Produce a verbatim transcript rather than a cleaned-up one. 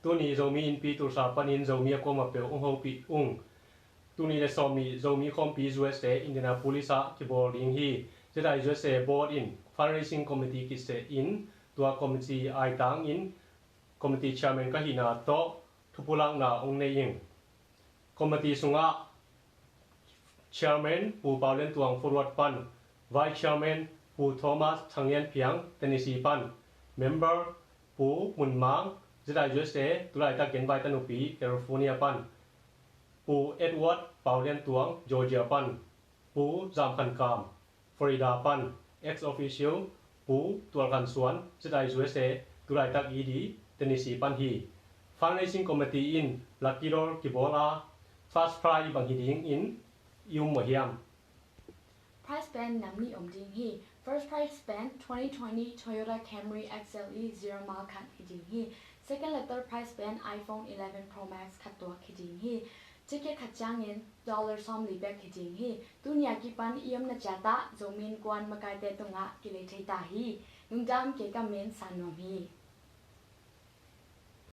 Tuni Zomi Innpi Tulsa panin Zomi a kuamah peuh hong hopih ung. Tuni le sawmnih Zomi Khawmpi U S A Indianapolis ah kibawl ding hi. Z I U S A Board in Fundraising Committee kiseh in tua committee aitangin committee chairman ka hihna tawh thupulakna hong nei ing. Committee sungah Chairman Pu Pau Lian Tuang Furuat pan, Vice Chairman Pu Thomas Thang Lian Phiang Tennessee pan, Member Pu Mun Mang Z I U S A tulaitak genvai tanupi California pan, Pu Edward Pau Lian Tuang Georgia pan, Pu Zam Khan Kam Florida pan, ex officio Pu Tual Khan Suan Z I U S A tulaitak E D Tennessee pan hi. Fundraising Committee in lucky draw kibawl a first prize bang hi ding in i um maw hiam? Prize pen nam nih om ding hi. First prize pen twenty twenty Toyota Camry X L E zero mile khat hi ding hi. Second le third prize pen iPhone eleven Pro Max khat tuak hi ding hi. Ticket khat ciangin dollar sawmli bek hi ding hi. Tuni a kipan i omna ciat ah Zomi Innkuan makaite tungah kilei thei ta hi. Lungdam, kei ka min San Nuam hi.